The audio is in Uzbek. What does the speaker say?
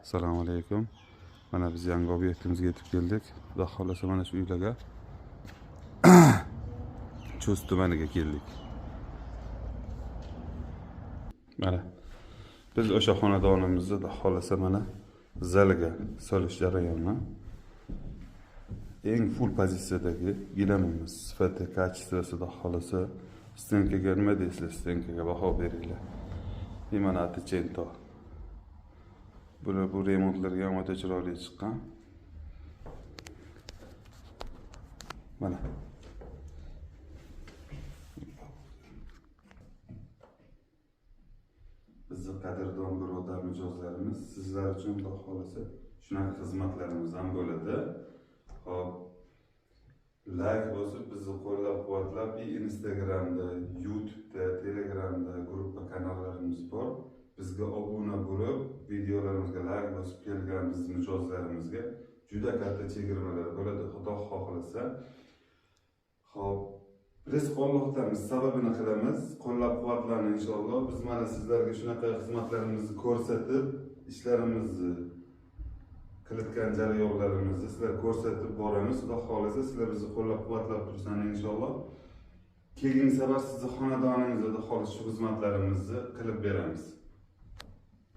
Assalomu alaykum. Mana biz yangi obyektimizga yetib keldik. Xudo xohlasa mana shu uylarga Chust tumaniga keldik. Mana biz o'sha xonadonimizni xudo xohlasa mana zaliga solish jarayoni. Eng full pozitsiyadagi gilamimiz, sifati, kачествоsi xudo xohlasa stenkaga nima deysizlar, stenkaga baho beringlar. Mana Attecento. Bular bu remontlarga ham o'ta chiroyli chiqqan. Mana. Bizni qadrdon birodar mijozlarimiz, sizlar uchun xudo xohlasa shunaqa xizmatlarimiz ham bo'ladi. Xo'p, like bosib bizni qo'llab-quvvatlab, Instagramda, YouTube'da, Telegramda gruppa kanallarimiz bor. Bizga obuna bo'lib, videolarimizga like bosib kelgan bizni mijozlarimizga juda katta chegirmalar bo'ladi, xudo xohlasa. Xo'p, rizq Allohdan, biz sababini qilamiz, qo'llab-quvvatlanib inshaalloh. Biz mana sizlarga shunaqa xizmatlarimizni ko'rsatib, ishlarimizni qilayotgan jarayonlarimizni sizlar ko'rsatib boramiz. Xudo xohlasa sizlar bizni qo'llab-quvvatlab tursangiz inshaalloh. Keyingi safar sizni xonadoningizda xolis shu xizmatlarimizni qilib beramiz.